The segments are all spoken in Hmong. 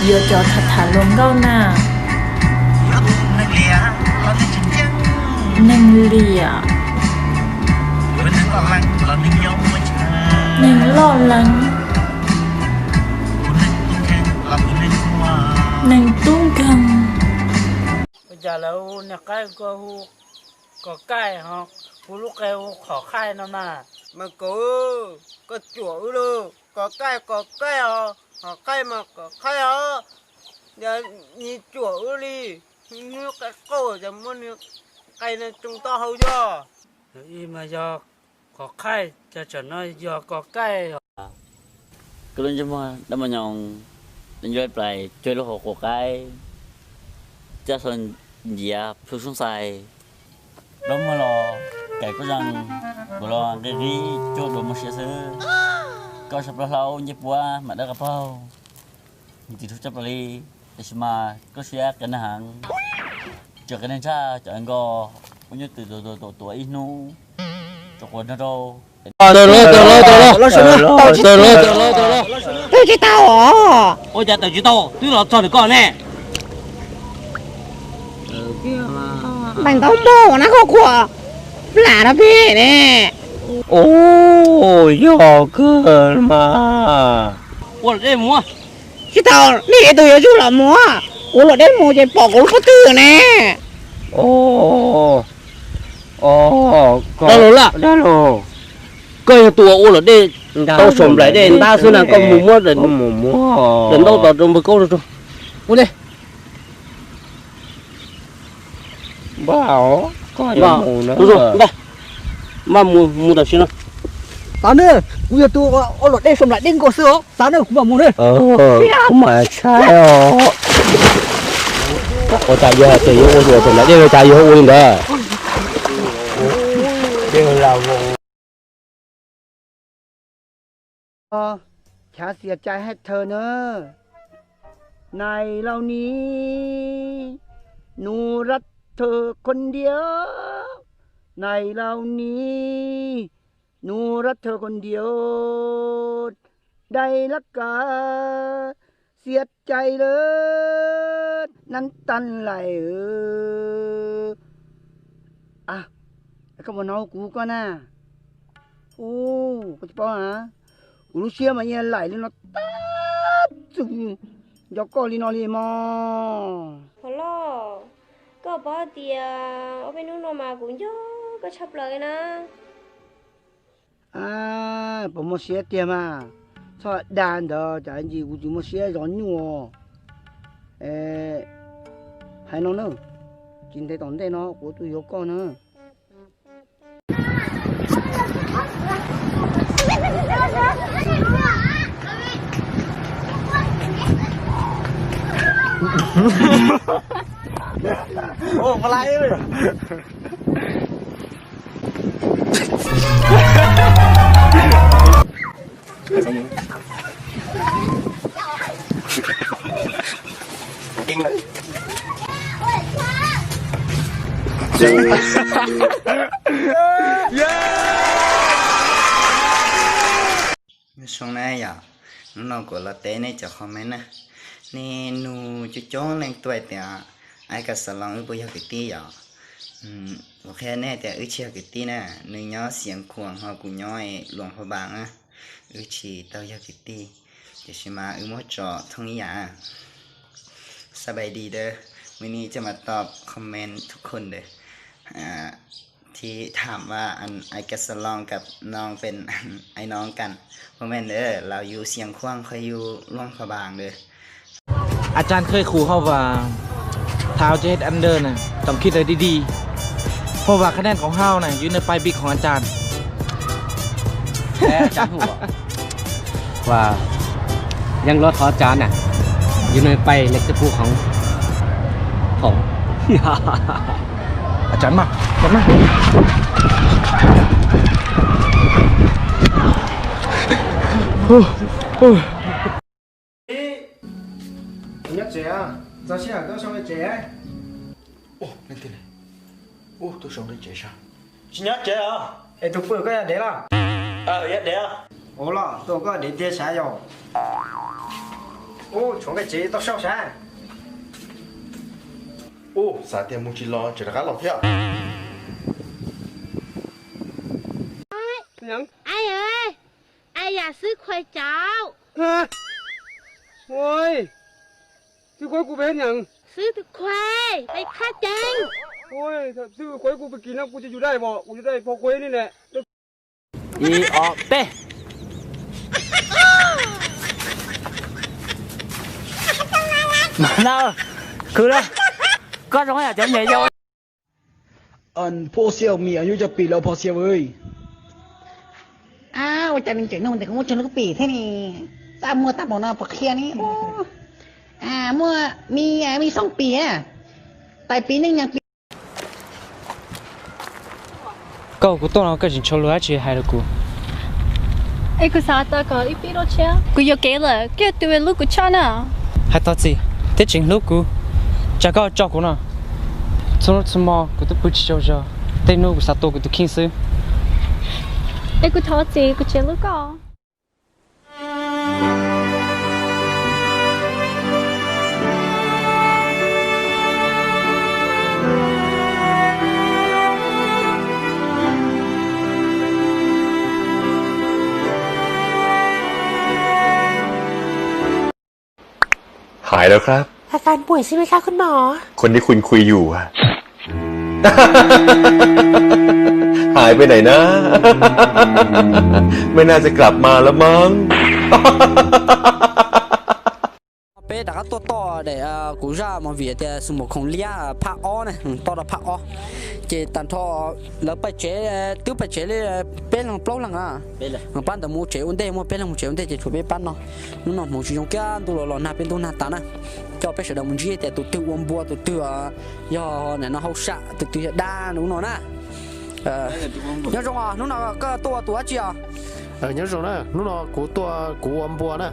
Yuav cov tham tham hluas nkauj na. Neeg liam. Neeg loj lees. Neeg tub nkeeg. Ua cas lawv hu niag qaib, koj hu kos kaij, ho kuv lub qe hu qhov khaij no na? Mas koj, koj cuam wb lauj, kos kaij kos kaij os, qhov khaij mas qhov khaij os. Yog nws cuam wb li, nws qe qauj ces muab nws qe no tsoo taub hau yog. Ib mas yog qhov khaij, cas tsam no yog kos kaij os. Koj lub ntsej muag dab mas nyoos, ncauj plais cuag lub hauv quav qaib, caj xo nciav plhu soob xais, plaub muag los kaim koj zeeg, npuas los nqi qib cuag duas muag siav xwb. Koj sab plaub hlaub ncej puab mam dawb qab paug, ntxim hlub tshaj plaws li, tiam sis mas koj siab qias neeg heev, tsis qias neeg tshaj cov nkos uas nyuj twm tuav tuav ib hnub tso quav nrog rau. Tawm los, tawm los, tawm los, tawm los, tawm los. Tawm tsis tau os. Ua cas tawm tsis tau, twb los txog ntawm koj ne. Npeem ntau npaug na, koj khuam plam rau pem ne. Ua yog kawg mas. Ua luam dej mus. Tsis tau, nej tus yuav tsum los mus. Kuv luam dej mus ces pom kuv lub pob tw ne. Dab laug laj, dab laug, koj yog tus ua luam dej tau saum nplaim dej ntab xwb na, koj mus muab daim ntaub tos rau npawg Kaub rau. Ua li. Npaj, mus tam sim no. Xav ne, kuv yog tus ua luam dej saum nplaim dej nkaus xwb os, xav ne kuv mam mus ne. Kuv mam saib os. Ua cas yog tias yuav ua luam saum nplaim dej, ua cas yuav ua li ntawd. Chav xias cai hais thawj na. Nais laus ni, nus rab thawj khuv ntiav. Nais laus ni, nus rab thawj khuv ntiav, dai lab kav xias cai lawm nab tas lais. Koj puas hnov kuv koj na? Ub, koj tsis paub na, kuv lub siab mas yeej laim li no tag txug nco koj li no li mog. Hov loj, koj paub tias ob peb hnub no mas kuv nco koj tshaj plaws li na. Puas muaj siab tiag mas, txhob dag ntawd, cas ntsis kuv tsis muaj siab zov nyuj. Hais no na, tsis ntev tom ntej no kuv tuaj yuav koj na. Nyob zoo na yom, hnub no kuv los teb nej cov comment na. Nej nug coob coob leej tuaj tias Ais Kas Xas Loos wb puas yog kwv tij yom? Kuv qhia nej tias wb tsis yog kwv tij na, nws nyob Xiav Khuam ho kuv nyob Luam Pha Npaas na, wb tsis tau yog kwv tij, tiam sis mas wb muab tso thooj ib yam. ສະບາຍດີເດີ ມື້ນີ້ຈະມາຕອບຄອມເມັນທຸກຄົນເດີ ທີ່ຖາມວ່າ ອັນ ໄອແກັດສະລອງກັບນ້ອງເປັນ ໄອ້ນ້ອງກັນ ບໍ່ແມ່ນເດີ ລາວຢູ່ຊຽງຂວາງ ຂ້ອຍຢູ່ຫຼວງພະບາງເດີ. อาจารย์เคยขู่เขาว่า ถ้าจะเฮ็ดอันเดอร์น่ะ ต้องคิดให้ดีๆ เพราะว่าคะแนนของเฮาน่ะ อยู่ในปลายบิ๊กของอาจารย์ แน่อาจารย์ฮู้บ่ ว่ายังรอดของอาจารย์น่ะ อยู่ในไปเล็กตะพูของผม อาจารย์มา อาจารย์มา Nyob tsev, txog sij hawm tuaj sau tsev. Ua, leej twg ne? Ua, tuaj sau tsev sas. Tsis nyob tsev os. Es tus pw koj yog dev los? Yog dev os. Ua los tuaj koj dev tiag sav yog. Ub, tshuav nqaij tsev tau saib sav. Ub, xav tias mus tsis los tseem rov qab los thiab. Ai, ai, ai, yam xwb khuai cauv. Ua, xwb khuai kuv peb nyeem. Xwb khuai, peb thab ceev. Ua, xwb khuai kuv peb kis no kuv tsis yus dai pom, kuv yus dai pom khuai ni ne. Ib ob peb. Mas na, khwv lawm. Koj zoo yam cov nyuam yaus. Phoj xiaum mis yuav cov pim los phoj xiaum. Ua cas me ntsis nug ntawm kuv muaj tsawg lub pim thiab ne? Txaj muag tag npaum no puas qhia ne? Muaj me, me xoob pim, tais pim neej nyas pim. Koj kuv tuaj no koj tsis ntshaw lus dab tsi hais rau kuv? Es kuv xav tas kom ib pib dua tshiab. Kuv yuam kev lawm, koj tus lub kuv choj na. Hais txog txiv thiab tseem hlub kuv, tsam koj tso kuv no. Txhua hnub txhua hmo kuv twb pw tsis tsaug zog, tej hnub kuv xav tua kuv tus kheej xwb. Es kuv thov txim, kuv tsis hlub koj.หายแล้วครับ อาการป่วยใช่ไหมคะคุณหมอ คนที่คุณคุยอยู่อะ หายไปไหนนะ ไม่น่าจะกลับมาแล้วมั้ง Peb rov qab tuaj toj daim kuv zaj movie tias xus mus khoom liab phaj ob na, toj rau phaj ob. Ces tag nrho lawv paj tsev, twb paj tsev li peb leeg plaub leeg na. Pab ntawd mus ua tsev ua ntej, muaj peb leeg mus tsev ua ntej ces tshuav peb pab no. Hnub no hmoov tsis zoo kiag, ntuj los los nag peb ntub nag tas na. Coj peb sawv daws mus ntsib tias tus twg ua npua, tus twg yog nim no hauj sam, tus twg yog dab ub no na. Nyob zoo os, hnub no koj tuaj ua tus dab tsi os? Nyob zoo na, hnub no kuv tuaj kuv ua npua na.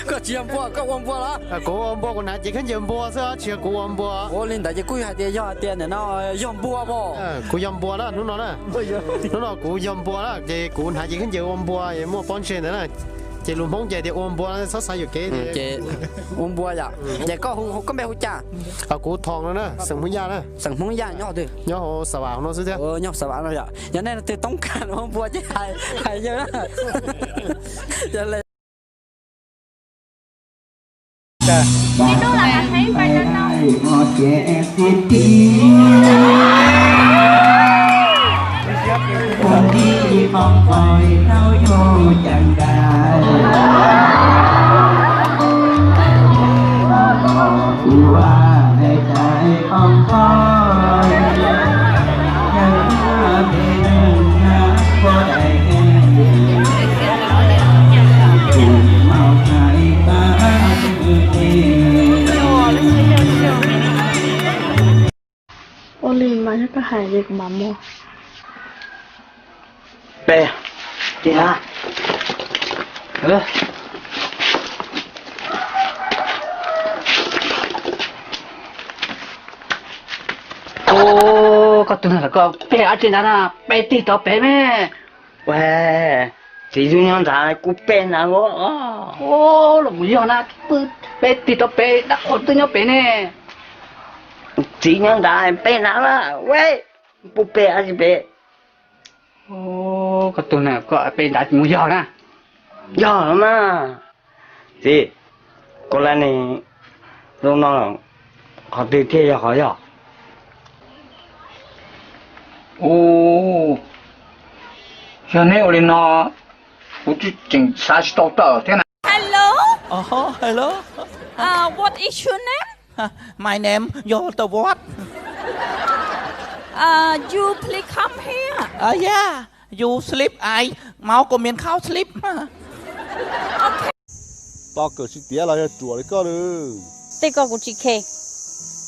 Koj tsis yog npua, koj ua npua los? Kuv ua npua, kuv hnav cev khaub ncaws npua xwb, tsis yog kuv ua npua. Ua li ntawd ces kuj hais tias yog hais tias nim no yog npua mas. Kuv yog npua na hnub no na. Hnub no kuv yog npua na, ces kuv hnav cev khaub ncaws ua npua es muaj pob ntseg ntawd na. Ces lus Hmoob ces tias ua npua, txhob xav yuam kev. Ces ua npua yom. Ces koj, koj npe hu cas? Kuv Thoo no na, xeem Hmoob Yaj na. Xeem Hmoob Yaj nyob twg? Nyob hauv Xav Vam no xwb thiab. Nyob Xav Vam no yom. Yog nej leej twg toob kas ua npua ces hais, hais yawg na. Yog li Ua li mas yog koj hais li kuv mam mus. Peb, ces na. Koj tus neeg los koj peb dab tsi ntawd na, peb tig rov pem me. Ua, txiv yug nyob nrad kuv peb ntawd. Los mus yog na, peb tig rov pem dab qhuas twb nyob pem ne. Txiv nyob nrad peb ntawd na, pub peb dab tsi pem. Koj tus neeg koj peb ntawd mus yog na. Yog mas. Txiv, koj lab ne, zoo no qhov twg thiaj yog qhov yog? Ua, yog neb ua li no, kuv twb tseem xav tsis tau tawm thiab na. Hello. Hello. What is your name? My name, your the what? You please come here. Yeah, you sleep, I, máu của miền khao sleep. Tos kawm tsis tiav los yog ruam li koj lawm. Tej ko kuv tsis khe.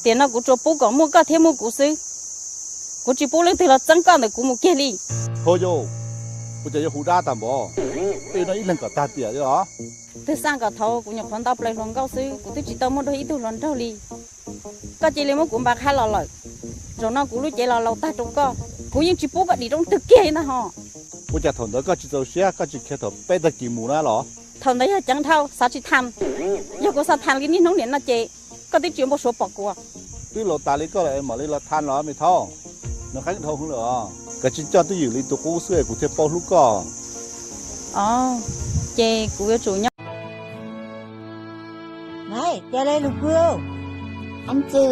Tiam no kuv tsuas pub kom muaj koj thiab muaj kuv xwb. Kuv tsis pub leej twg los txeeb koj ntawm kuv mus kiag li. Ho yau, ua cas yuav hu dab tag npaum, peb no ib leeg kom tag tiam li os. Twb xaj kom thaum kuv nyuam qhuav nto plaws hluas nkauj xwb, kuv twb tsis tau muaj dua ib tug hluas nraug li. Koj cia li muab kuv npaj qhab los lawm. Zaum no kuv lub cev los laus tag rau koj, kuv yeej tsis pub koj dim roob twg kiag li ntag hos. Ua cas thaum ntawd koj tsis txaus siab, koj tsis khiav thaum peb tag kis mus na los? Thaum ntawd yog ceev dhau, xav tsis tham. Yog kuv xav tham li niaj hnub niam no ces koj twb tsis yuav npau suav pom kuv. Twb laus tas li koj lawm es mam li los tham los me thaub. Nws qeeb dhau hwv lawm os. Koj tsis coj twj ywm li tus qub xwb es kuv thiaj paub hlub koj. Os, ces kuv yuav tsum nyob. Nai, cas le lus pw? Anh Cừ.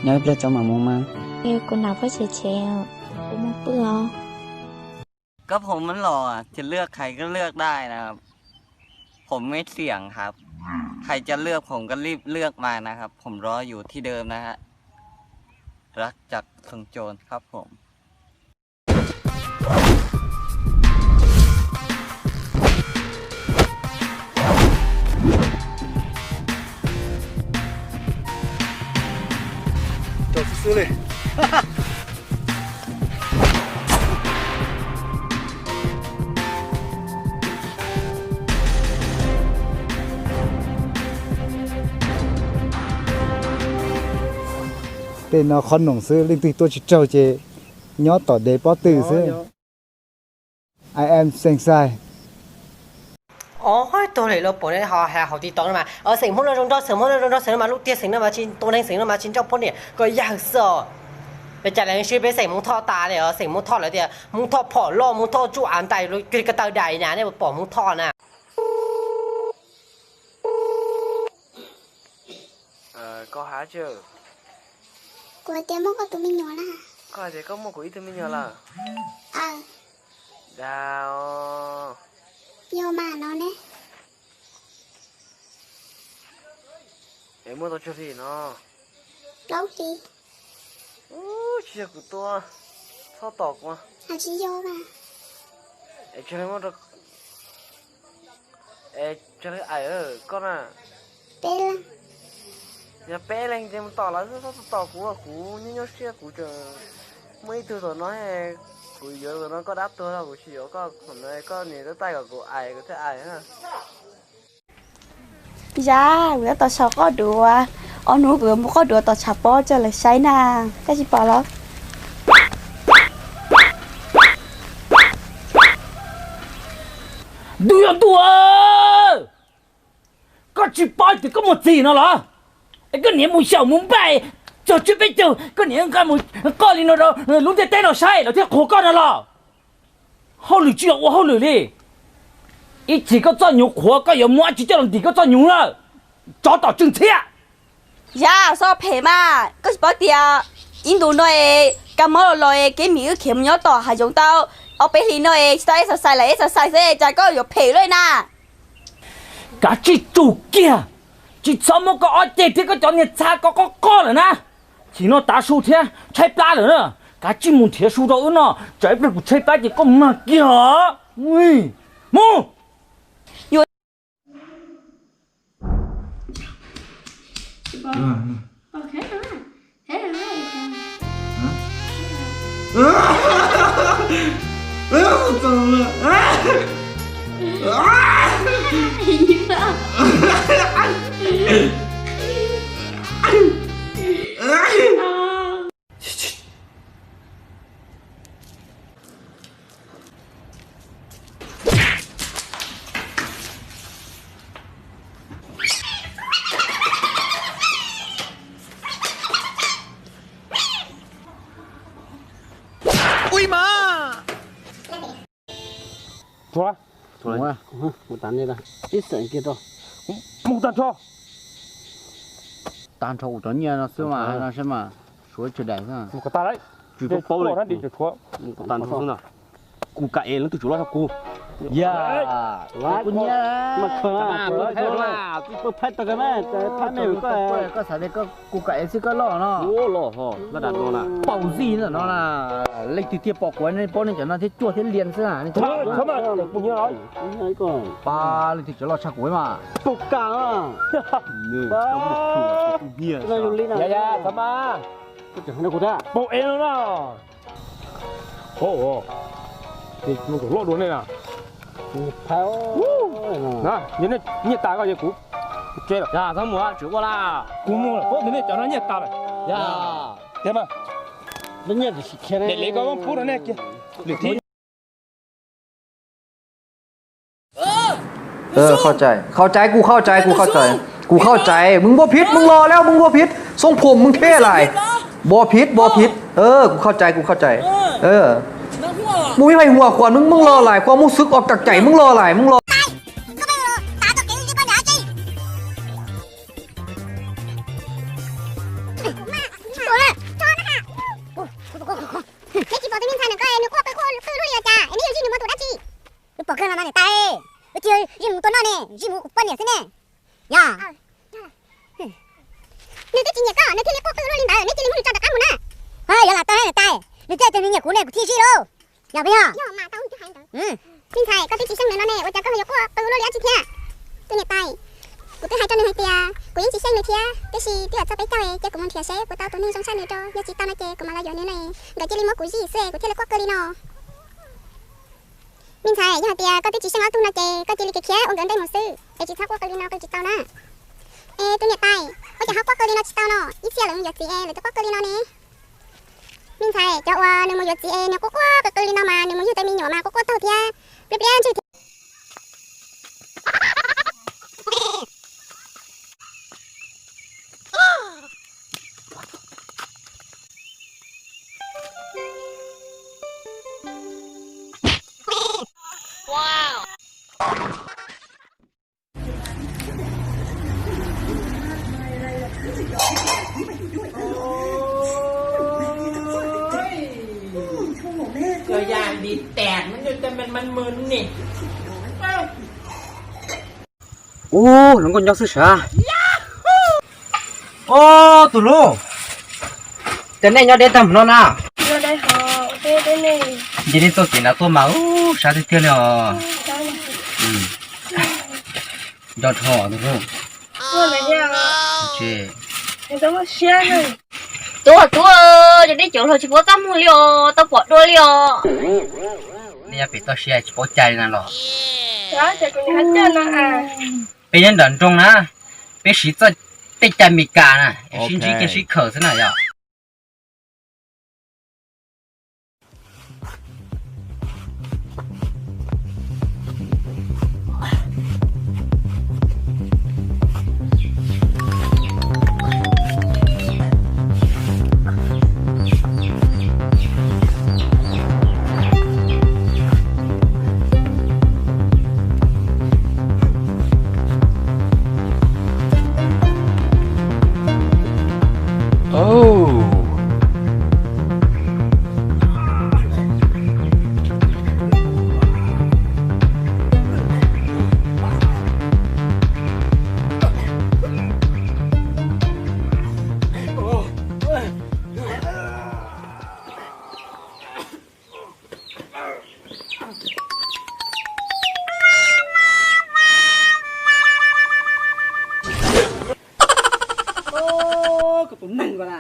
Nyob ib pliag tso mam mus mas. Kuv nav pab tsev tsev, kuv mus pw os.ก็ผมมันหล่ออะ จะเลือกใครก็เลือกได้นะครับ ผมไม่เสี่ยงครับ ใครจะเลือกผมก็รีบเลือกมานะครับ ผมรออยู่ที่เดิมนะฮะ รักจากทรงโจรครับผม Tau xwb xwb li. Tej no qhov noom xwb, leej twg tuaj tsis raug ces nyob tom dev pob tw xwb. I am Xeem Xais. Os, tuag lawm los pom ne, ho hais hauv TikTok no mas, Xeem Hmoob no zoo nraug, Xeem Hmoob no zoo nraug, Xeem no mas lub tiag, Xeem no mas tsis tua neeg, Xeem no mas tsis nrauj poj niam, koj yawg xwb os. Peb cas leej sib peb Xeem Hmoob Thoj tas li os, Xeem Hmoob Thoj lawv tias Hmoob Thoj phom loj, Hmoob Thoj tsuj av ntais, ko taw dais na, nej pom Hmoob Thoj na. Koj hais tias muaj koj tus me nyuam lawm. Koj hais tias koj muaj kuv ib tug me nyuam lawm. Dag os. Yog mas no ne. Es muaj tau tsawg hli no? Plaub hli. Tsis yog kuv tua, txhob tom kuv. Tsis yog mas. Es tsawg leej muaj, es tsawg leej aim koj na? Peb leeg. Yog peb leeg ces mus tom lawv xwb, txhob tom kuv, kuv nyob nyob siab kuv tseem muaj ib tug tom no, kuv yuav tom no koj dab tuag, kuv tsis yuav koj, koj niam tab taij kom kuv aim kuv thiaj aim. Yam, kuv yuav tos saum qoj duav, ob hnub kuv yuav mus qoj duav tos tshav pob rau lawv saib na, koj tsis pom los? Ntuj yog ntuj, koj tsis paub tias koj muaj txij no los? Es koj niam mus xyaum mus npaj txog tsiab peb caug, koj niam nqa mus qoj li no rau lub ntiaj teb no saib lawv thiaj qhuas koj no los? Hauj lwm tsis yog ua hauj lwm li. Ib chim koj txoj nyuv qhuav koj yuav muab dab tsi coj los ntim koj txoj nyuv na? Tsov tom tswj ntxhiab. Yam, txhob phem mas, koj tsis paub tias ib ntus no es kab mob los los es kev mis wb khiav mus nyob tom hav zoov tau ob peb hlis no es tsis tau exercise los exercise xwb, cas koj yuav phem luaj na? Kav tsij tsum kiag, tsis txhob muab koj ob ceg thiab koj cov niag txha ko qoj qoj lawm na. Chim no tav su thiab tshaib plab lawm na. Kav tsij mus nrhiav su rau wb noj, tsam ib pliag kuv tshaib plab ces koj mag kiag os. Mus! Mus tag nrho. Mus tag nrho. Tag nrho kuv cov nyiaj no xwb mas, no seb mas, suav tsis daim xwb. Tsis paub paub li. Kuv kam es leej twg tsuas loj tshaj kuv. Yam, kuv nyiaj. Koj xav tias kuv kam es xwb koj loj no. Paus zis ntawm no na, leej twg thiaj pom kuv, nej paub nej cov no thiab cuag thiab liam xwb na. Pab leej twg tsuas loj tshaj kuv mas. Yam, yam, txhob mas. Paub es no na. Ces mus kom loj dua nej na. Na, yog nej nyiaj tas koj ces kuv, kuv tseb lawm. Yam, txhob mus, tsis ua lawm. Kuv mus lawm, paub tias nej cov no nyiaj tas lawm. Yam, tiag mas. Dej li koj muab pub rau nej kiag. Lwm thib. เข้าใจ เข้าใจ กูเข้าใจ กูเข้าใจ กูเข้าใจ มึงบ่ผิด มึงหล่อแล้ว มึงบ่ผิด ทรงผมมึงเท่หลาย บ่ผิด บ่ผิด เออ กูเข้าใจ กูเข้าใจ เออ มึงไม่ให้หัวขวัญ มึง มึงหล่อหลาย ความรู้สึกออกจากใจ มึงหล่อหลาย มึงหล่อ Neb tsis pom tus me ntxhais ntawm ko nws quaj qw quaj qw luaj li cas es neb yuav zij nws mus tua dab tsi? Wb pom kawg no mas niam tais, wb tsis zij mus tua noj ne, zij mus kuv poj niam xwb ne. Yog. Nws twb tsis nyiam koj nws thiaj li quaj qw luaj li ntawd, neb cia li muab nws tso rov qab mus na. Yog lam tau niam tais, nws thiaj tias nws nyiam kuv ne kuv thiaj zij lauj. Yog puas yog? Me ntxhais, koj twb tsis xyeej nws no ne, ua cas koj ho yuav quaj qw luaj li dab tsi thiab? Tus niam tais, kuv twb hais rau nws hais tias kuv yeej tsis xyeej nws thiab, tiam sis twb yuav txog peb caug es cia kuv mus nrhiav seb puas tau tus neeg zoo tshaj nws rau, yog tsis tau no ces kuv mam los yuav nws no. Nkawd cia li muab kuv zij xwb es kuv thiaj li quaj qw li no. Me ntxhais, yog hais tias koj twb tsis xyeej ob tug no ces koj cia li khiav khiav ua nkawd ntej mus xwb es tsis txhob quaj qw li no qw tsis tau na. Es tus niam tais, ua cas ho quaj qw li no tsis tau no? Ib txhia lawv mus yuav txiv es lawv twb quaj qw li no ne. Me ntxhais, cov uas nws mus yuav txiv es nws quaj quaj qw qw li no mas nws mus yug tej me nyuam mas quaj quaj taug thiab pliab pliab ntswg thiab. Cov yam dim tas no cov me mas mas ne. Ub, hluas nkauj nyob xwb sav. Ob tug hlub, ces nej nyob deb tag mus no na? Nce nej txoj kev nrad tuaj mas ub sab tiag tiag li os. Nco dhau tus hlub. Tuaj tuaj, cov dej cov hluas tsis paub txaj muag li os, tau pom dua li os. Nej nyob pem toj siab tsis paub cai li na los? Peb nyob nram nroog na, peb siv txoj tej cai Meskas na, sib ntsib kiag sib khawm xwb na yom. Koj tus neeg ko na,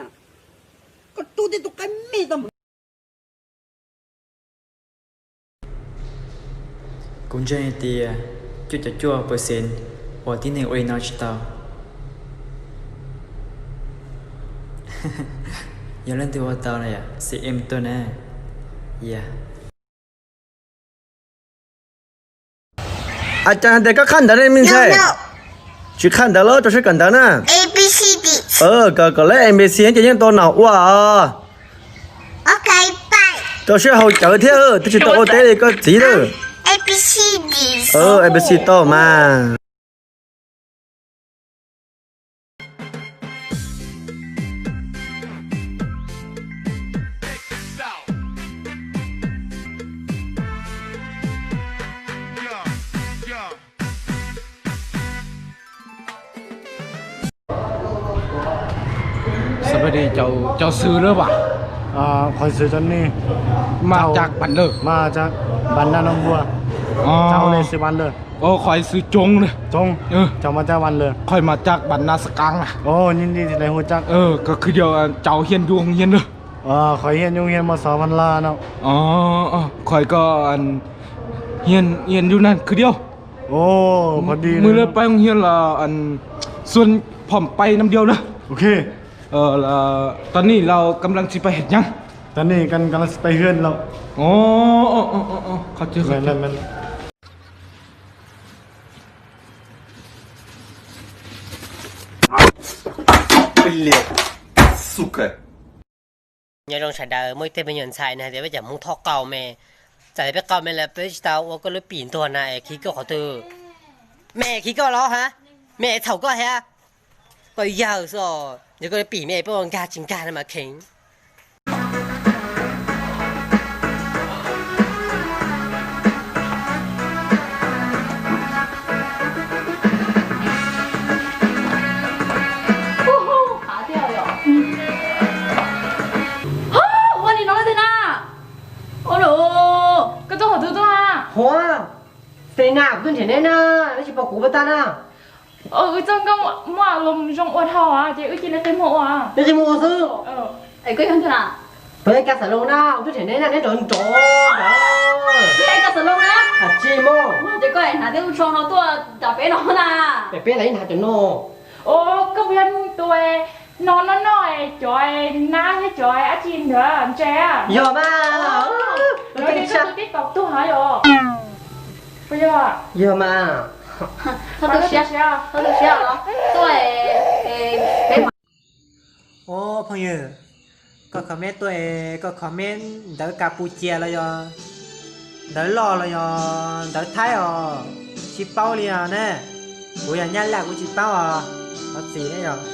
koj rub tej tus qaib me tau. Kuv ntseeg hais tias cuaj caum cuaj percent uas tib neeg ua li no tsis tau. Yog leej twg ua tau no yom, C M tuaj na. Yog. A cas hais tias koj qhaj ntawv ne me ntxhais? Tsis qhaj ntawv los rau siab kawm ntawv na. Kom kom lab A B C ces yeej tau nom ua os. Rau siab haus cawv thiab, twb tsis tau ua teb li koj txiv lawm. A B C tau mas. Xab pha di cov xwm lawm vas? Qhov xwm cov ne, mas cas npam lawm, mas cas npam na no npua, cas ua li xwm npam lawm. Qhov xwm coob na, coob, cov mas cas npam lawm, qhov mas cas npam na xab qab na. Koj khwv diaum cov hiaj ncu hiaj lawm. Qhov hiaj ncu hiaj mas xov phan la no. Qhov koj hiaj ncu na khwv diaum. Mws lawv pab hiaj los xuân phòm pay năm điều na. Tao nij laus kab laj tsis pab hej nyav. Tao nej kab kab los pais hwm los. Qhov twg qhov twg? Nyob zoo sawv daws, muaj ib teg me nyuam ntxhais nws hais tias peb cov Hmoob thov qau me. Txawm peb qau me lawm peb tsis tau ua koj lub pim ntuag na es khib koj qhov twg? Me khib koj los ha? Me txhaum koj thiab. Koj yawg xwb os, yog koj lub pim me peb ua nkag tsis nkag no mas kheev. Ua li no leej twg na? Ua li, koj tuaj qhov twg tuaj na? Huav, Selena, kuv tuaj nrhiav neb na, neb tsis pom kuv puas tag na? Wb txoj nkauj muaj zoo ua dhau ces wb cia li qi muag ua. Neb qi muag ua xwb. Es koj yog tus na? Kuv yog Kab Xav Loos na, kuv tuaj nrhiav neb na, neb nrov nrov. Koj yog Kab Xav Loos na? Tsis muaj. Ces koj hnav tej lub tsho no tuaj nram peb no na? Es peb lam ib hnav cov no. Koj puas yog tus no noj noj cov nab thiab cov dab tsi ntawd ntse? Yog mas. Lawv tias koj tus TikTok tuag yom? Puas yog? Yog mas. Txhob tu siab, txhob tu siab os. Tuaj, peb Ua phooj ywg, koj comment tuaj es koj comment ntawv Kas Pus Cias los yog ntawv loj los yog ntawv Thaib os, tsis paub li os ne. Kuv yog Nyab Laj kuv tsis paub os, thov txim ne yog.